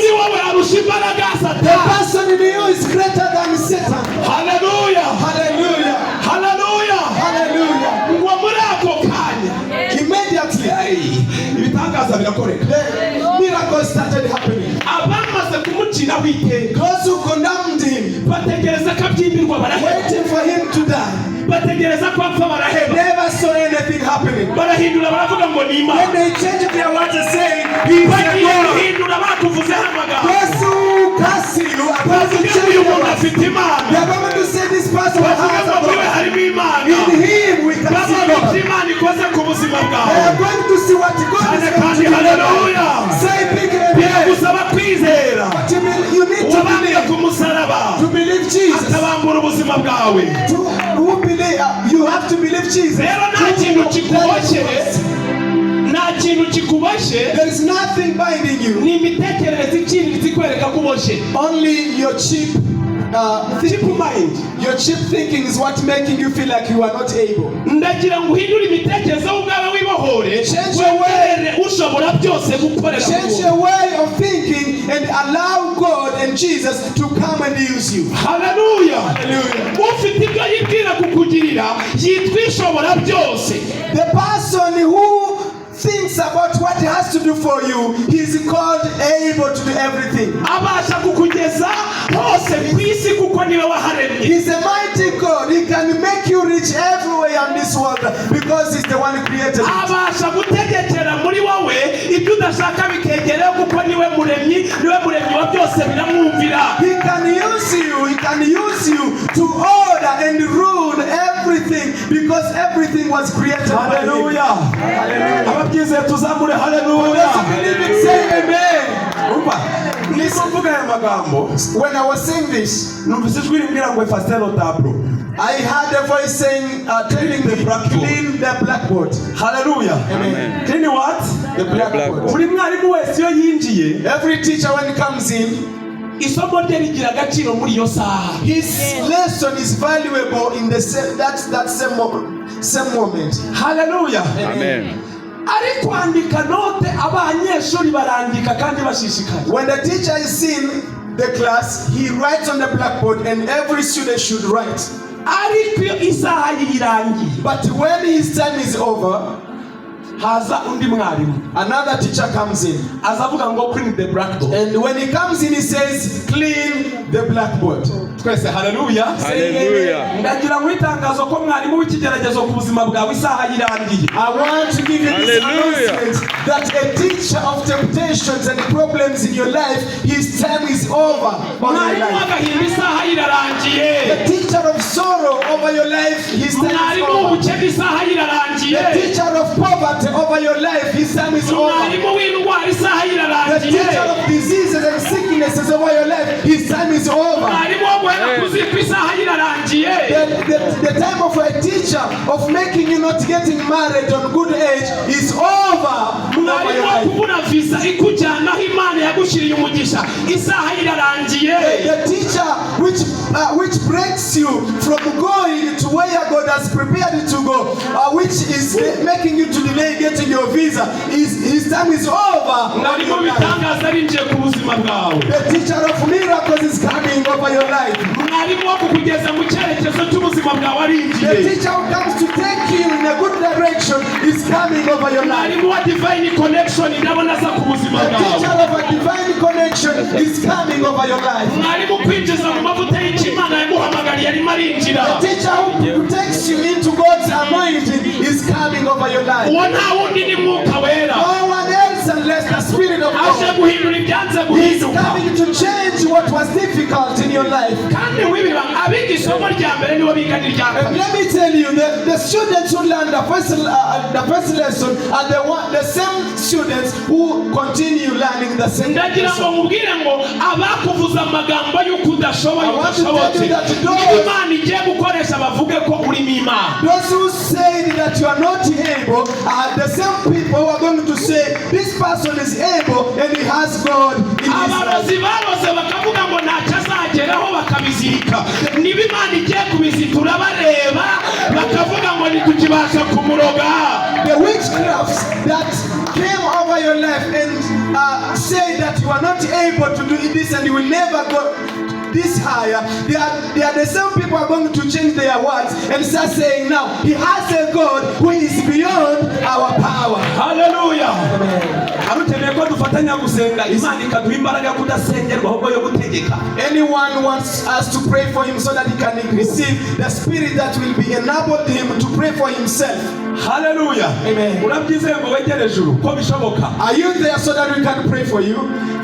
The person in you is greater than Satan. Hallelujah. Hallelujah. Hallelujah. Hallelujah. Immediately, the miracles started happening. Those who condemned him, waiting for him to die, never saw anything happening. When they changed their words and saying, he is a God. Those who curse you are going to change their words. They are going to say this person has a God. In him we can see God. They are going to see what God is going to hallelujah. Say big amen. Biragusaba kwizera. But you need to Wabambye believe. ku musaraba. To believe Jesus. Akabambura ubuzima bwawe. Who believe? You have to believe Jesus. Rero nta kintu kikuboshye. Nta kintu kikubashe. There is nothing binding you. Ni imitekerereze iciriritse ikwereka kuboshe. Only your cheap mind. Your cheap thinking is what making you feel like you are not able. Ndagira ngo uhindure imitekerereze ubwawe wibohore. Change your way. Ushobora byose gukorera. Change your way of thinking and allow God and Jesus to come and use you. Hallelujah. Hallelujah. Ufite ibyo yibwira kukugirira yitwa ishobora byose. The person who thinks about what he has to do for you, he is called able to do everything. Abasha kukugeza hose kwisi kuko niwe waharemye. He's a mighty God. He can make you reach everywhere in this world because he's the one who created it. Abasha gutegekera muri wowe ibyo udashaka bikegereho kuko niwe muremyi wa byose biramwumvira. He can use you to order and rule everything because everything was created by him. Hallelujah. Hallelujah. Ababyize tuzamure hallelujah. Say amen. When I was saying this, I heard a voice saying, telling me, clean the blackboard. Hallelujah. Amen. Clean what? The blackboard. Buri mwarimu wese iyo yinjiye, Every teacher when he comes in, isomo rye rigira agaciro muri iyo saha. his lesson is valuable in the same moment. Hallelujah. Amen. Ari kwandika note abanyeshuri barandika kandi bashishikaye. When the teacher is in the class, he writes on the blackboard and every student should write. Ariko isaha yirangiye, But when his time is over, haza undi mwarimu. another teacher comes in. Azavuga ngo clean the blackboard. And when he comes in, he says, clean the blackboard. Twese hallelujah. Hallelujah. Ndagira ngo itangazo ko mwarimu w'ikigeragezo ku buzima bwawe isaha yirangiye. I want to give you this Hallelujah. announcement that a teacher of temptations and problems in your life, his time is over on your Mwarimu life. w'agahinda isaha irarangiye. The teacher of sorrow over your life, his time is Mwarimu over. w'ubukene isaha The irarangiye. teacher of poverty over your life, his time is over. Mwarimu w'indwara isaha The irarangiye. teacher of diseases and sicknesses over your life, his time is over. Mwarimu wo guhera kuzikwa isaha irarangiye. The time of a teacher of making you not getting married on good age is over. Mwarimu wo kubura visa ikujyana aho Imana yagushiriye umugisha isaha irarangiye. The teacher which breaks you from going to where God has prepared you to go, which is making you to delay getting your visa, his time is over. Mwarimu w'ibitangaza arinjiye ku buzima bwawe. The teacher of miracles is coming over your life. Mwarimu wo kukugeza mu cyerekezo cy'ubuzima bwawe The arinjiye. teacher who comes to take you in a good direction is coming over your life. Mwarimu wa divine connection ndabona aza ku buzima The teacher bwawe. of a divine connection is coming over your life. Mwarimu kwinjiza mu mavuta y'Imana yaguhamagariye arimo arinjira. The teacher who takes you into God's anointing is coming over your life. Uwo nta wundi ni Mwuka Wera. No one else unless the Spirit of Aje God guhindura ibyanze is guhinduka. coming to change what was difficult in your life. Kandi wibiba abiga isomo rya mbere nibo biga n'irya And kabiri. let me tell you, the students who learn the first lesson are the same students who continue learning the same Ndagira ngo lesson. mubwire ngo abakuvuza amagambo y'uko udashoboye I want to tell udashobotse you that those- niba Imana igiye gukoresha bavuge ko urimo Imana. Those who say that you are not able are the same people who are going to say this person is able and he has God in his life. Abarozi baroze bakavuga ngo ntacyo azageraho bakabizirika. Niba Imana igiye kubizitura bareba bakavuga ngo ntitukibasha kumuroga. The witchcrafts that came over your life and say that you are not able to do this and you will never go this higher, they are the same people who are going to change their words and start saying now, he has a God who is beyond our power. Hallelujah. Arukeneye ko dufatanya gusenga Imana ikaduha imbaraga yo kudasengerwa ahubwo yo gutegeka. Anyone wants us to pray for him so that he can receive the spirit that will be enabled him to pray for himself. Hallelujah. Amen. Urabyizeye ngo wegere ejuru ko bishoboka. Are you there so that we can pray for you?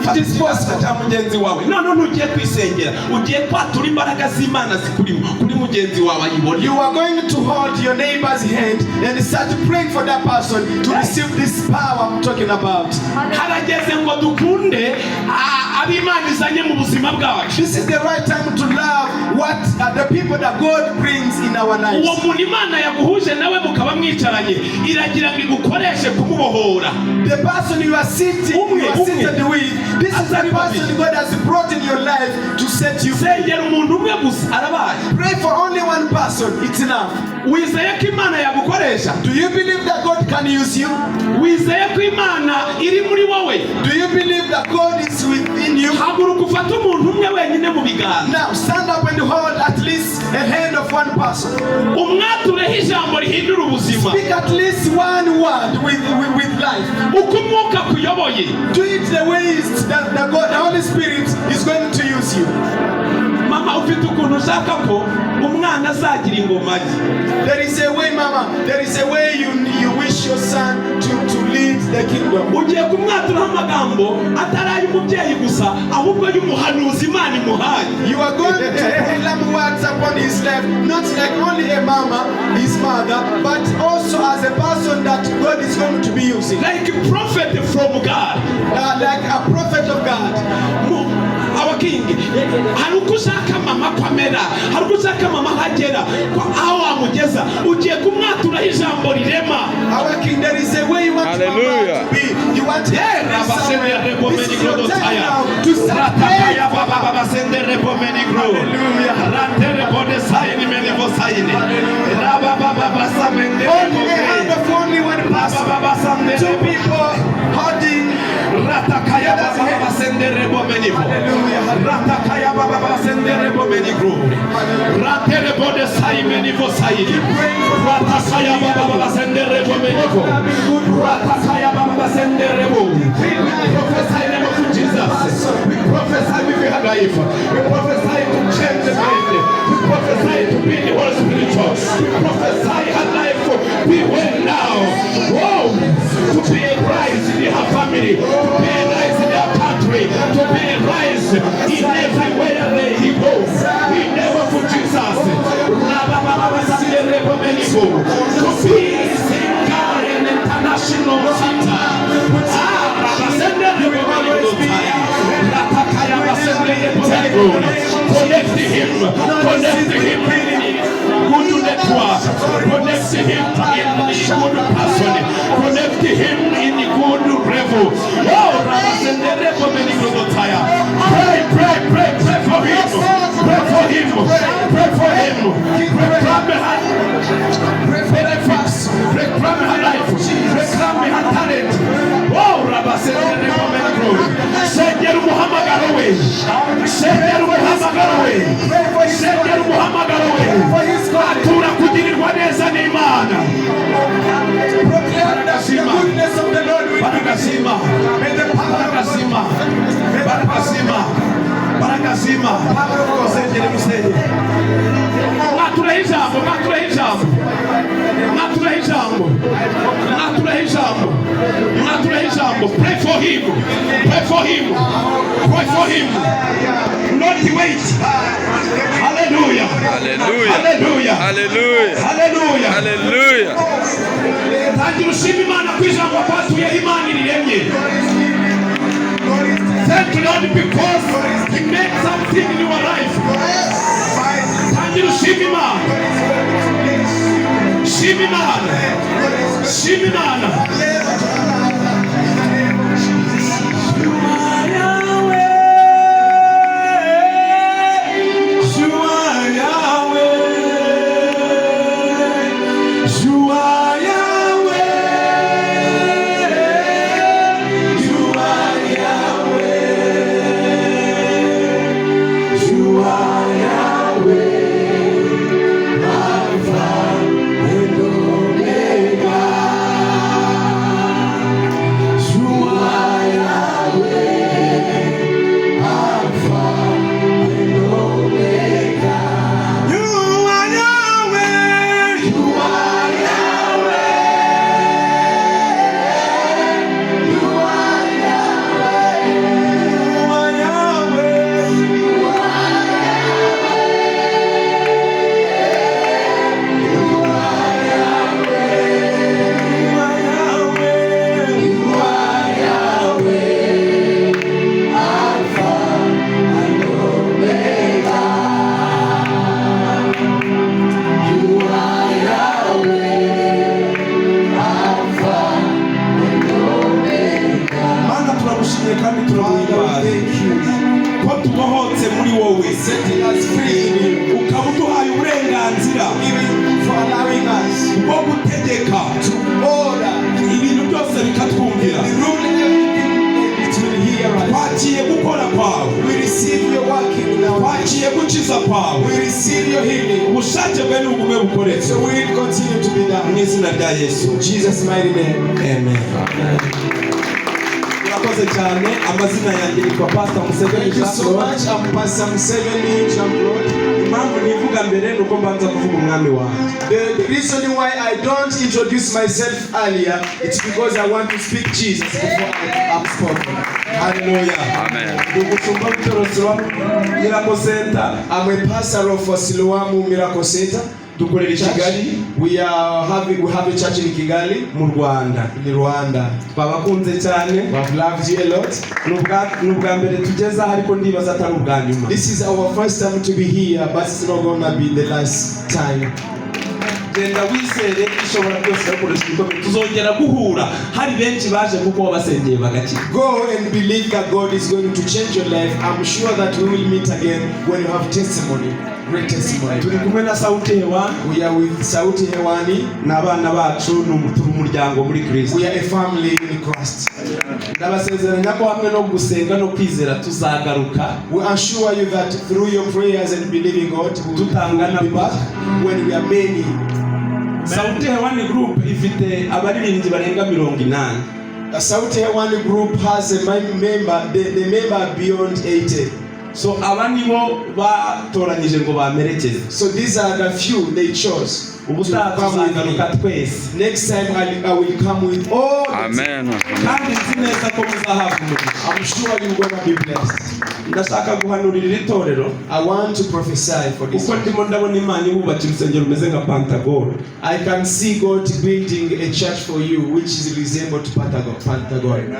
It is possible. mugenzi wawe none ntugiye kwisengera ugiye kwatura imbaraga z'Imana zikurimo kuri mugenzi wawe ayibone. You are going to hold your neighbor's hand and start praying for that person to receive this power I'm talking about. Harageze ngo dukunde ab'Imana izanye mu buzima bwacu. This is the right time to love what the people that God brings in our lives. Uwo muntu Imana yaguhuje nawe mukaba mwicaranye iragira ngo igukoreshe kumubohora. The person you are seated with, this is the person God has brought in your life to set you free. Sengera umuntu umwe gusa arabaye. Pray for only one person, it's enough. Wizeye ko Imana yagukoresha? Do you believe that God can use you? Wizeye ko Imana iri muri wowe? Do you believe that God is within you? Haguruka ufate umuntu umwe wenyine mu biganza. Now stand up and hold at least a hand of one person. Umwatureho ijambo rihindura ubuzima. Speak at least one word with life. Uko umwuka kuyoboye. Do it the way that God, the Holy Spirit is going to use you. Mama ufite ukuntu ushaka ko umwana azagira ingoma ye. There is a way, Mama. There is a way you wish your son to lead the kingdom. Ugiye kumwaturaho amagambo ataraye umubyeyi gusa ahubwo y'umuhanuzi Imana imuhaye. You are going to proclaim words upon his life, not like only a mama, his mother, but also as a person that God is going to be using. Like a prophet from God. Like a prophet of God. Our king, haruko ushaka mama kwamera, haruko ushaka mama hagera, kwa aho amugeza, ugiye kumwaturaho ijambo rirema. Our king, there is a way you want mama to be. You want to be somewhere. This is your time now to start praying. Hallelujah. Only a hand of only one person. Two people holding. Ratakaya baba sendere bomeni go. Ratakaya baba sendere bomeni go. Ratere bode sai meni go sai. Ratakaya baba sendere bomeni go. Ratakaya baba sendere bo. Prophesy in the name of Jesus. We prophesy with your life. We prophesy to change the mind. We prophesy to be the Holy Spiritual. We prophesy her life be well now. Whoa! To be a rise in her family. To be a rise in their country, to be a rise in everywhere that he goes. We never for Jesus. To be singer in international center. Connect him. Good network. Connect him in good person. Connect him in good level. Oh, pray for him. Pray for him. Pray for him. Benefits. Reclaim her life. Reclaim her talent. Oh, Rabba said the name. Send your Muhammad away. Send your Muhammad away. Send your Muhammad away. Atura kujirirwa neza n'Imana. Proclaim the goodness of the Lord with you. Barakazima. Kusengere musenge. Natura ijambo. Pray for him. Not wait. Hallelujah. Tangira ushima Imana ku ijambo kwatuye Imana iriremye. Thank you, Lord, because he made something in your life. Tangira ushima Imana. Shima Imana. muri wowe setting us free in you, ukabuduhaye uburenganzira even for allowing us bwo gutegeka to order ibintu byose bikatwumvira. rule everything and it will hear us. Twakiye gukora kwawe, We receive your working in our lives. twakiye gukiza kwawe, We receive your healing. ubushake bwe n'ubume bukoretse So we will continue to be mu done. izina rya Yesu. In Jesus' mighty name. Amen. Murakoze cyane. Amazina yanjye ni Pastor Museveni Thank you so Jean-Claude. much. I'm Pastor Museveni Jean-Claude. Impamvu nivuga mbere nuko mbanza kuvuga umwami wanjye. The reason why I don't introduce myself earlier, it's because I want to speak Jesus before I'm spoken. Hallelujah. Amen. Umushumba w'itorero Miracle Center. I'm a pastor of Siloamu Miracle Center. Dukorera i Kigali We have a church in Kigali, mu Rwanda. in Rwanda. Twabakunze cyane. We have loved you a lot. N'ubwa mbere tugeze aha ariko ndibaza atari ubwa nyuma. This is our first time to be here, but it's not gonna be the last time. Genda wizere ishobora byose gukoresha ibikomeye. Tuzongera guhura hari benshi baje kuko wabasengeye bagakira. Go and believe that God is going to change your life. I'm sure that we will meet again when you have testimony. Great testimony. Turi kumwe na Sauti Hewani. We are with Sauti Hewani. N'abana bacu turi umuryango muri Christo. We are a family in Christ. Ndabasezeranya ko hamwe no gusenga no kwizera tuzagaruka. We assure you that through your prayers and believing God, we will Tutangana be back when we are many. Sauti Hewani group ifite abaririmbyi barenga 80. The Sauti Hewani group has a member, the member beyond 80. So aba nibo batoranyije ngo bamerekeze. So these are the few they chose. Ubutaha tuzagaruka twese. Next time I will come with all. Amen. Kandi nzi neza ko muzahabwa umugisha. I'm sure you're gonna be blessed. Ndashaka guhanurira iri torero. I want to prophesy for this. Uko ndimo ndabona Imana ibubakira urusengero rumeze nka Pentagon. I can see God building a church for you which is resembled to Pentagon.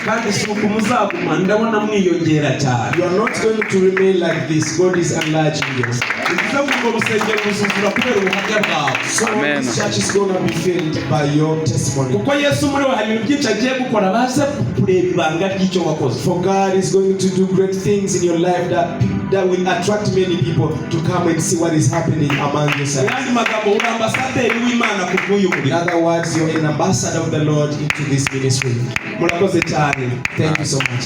Kandi si uko muzaguma ndabona mwiyongera cyane. You are not going to remain like this. God is enlarging you. Bivuze ngo urusengero ruzuzura kubera ubuhamya bwawe. So Amen. this church is going to be filled by your testimony. Kuko Yesu muri we hari ibintu byinshi agiye gukora baze kureba ibanga ry'icyo wakoze. For God is going to do great things in your life that will attract many people to come and see what is happening among yourselves. Kandi magambo uri ambasaderi w'Imana ku bw'uyu In murimo. other words, you're an ambassador of the Lord into this ministry. Murakoze cyane. Thank you so much.